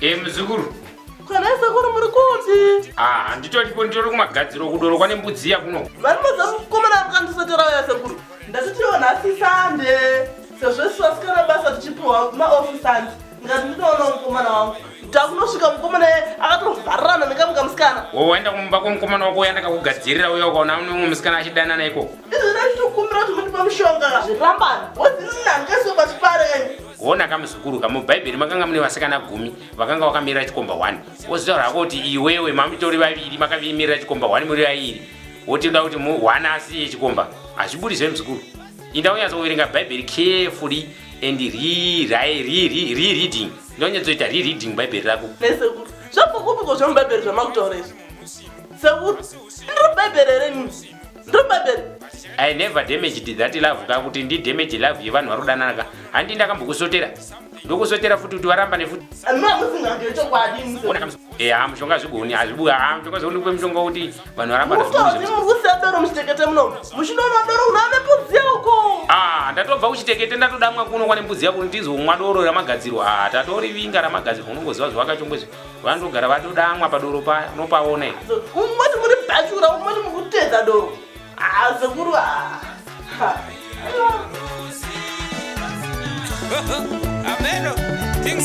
E muzukuru. Kana sekuru muri kuti? Ah, nditoripo nditori kumagadziro kudoro kwane mbudzi ya kuno. Vari maza mukomana mukandisotera uya sekuru. Ndachitiwo nhasi Sunday. Sezvo isu vasikana basa tichipiwa maoff Sunday. Ndikati ndinoona mukomana wangu. Takunosvika mukomana akatovharirana nekamwe kamusikana. Wo waenda kumba kwemukomana wako uya ndakakugadzirira uya ukaona mumwe musikana achidanana ikoko. Izvi ndachitokumbira kuti mundipe mushonga zvirambana. Wodzinangeso pachipare kanyi. Wona kamuzukuru ka mubhaibheri makanga mune vasikana gumi vakanga vakamirira chikomba 1. Wozotaura hako kuti iwewe mamutori vaviri makamirira chikomba 1 muri vairi. Wotenda kuti one asiye chikomba. Hazvibudi zvemuzukuru. Inda unyatsoverenga bhaibheri carefully and rereading. Ndonyatsoita rereading bhaibheri rako. Nesekuru. Zvabva kupi ko zvemubhaibheri zvamakutaura izvi? Sekuru, ndiri bhaibheri here inini? Ndiri bhaibheri. I never damaged that love ka kuti ndi damage love yevanhu vari kudanana ka. Handi ndakambokusotera. Ndokusotera futi kuti varambane futi. Amuna musingange chokwadi ini. Ona kamso. Eh, ah mushonga zvigoni hazvibuya. Ah mushonga zvigoni kupe mushonga kuti vanhu varambana zvigoni. Muri kusiya doro muchitekete muno. Muchinoona doro kuna nembudzi uko. Ah ndatobva kuchitekete ndatodamwa kuno kwane mbudzi yako ndizomwa doro ramagadzirwa. Ah tatorivinga ramagadzirwa unongoziva zvawakachongwe izvi. Vanogara vatodamwa padoro paya unopaona. Umoti muri bhachura umoti mukutedza doro. Ah sekuru ah. Ameno.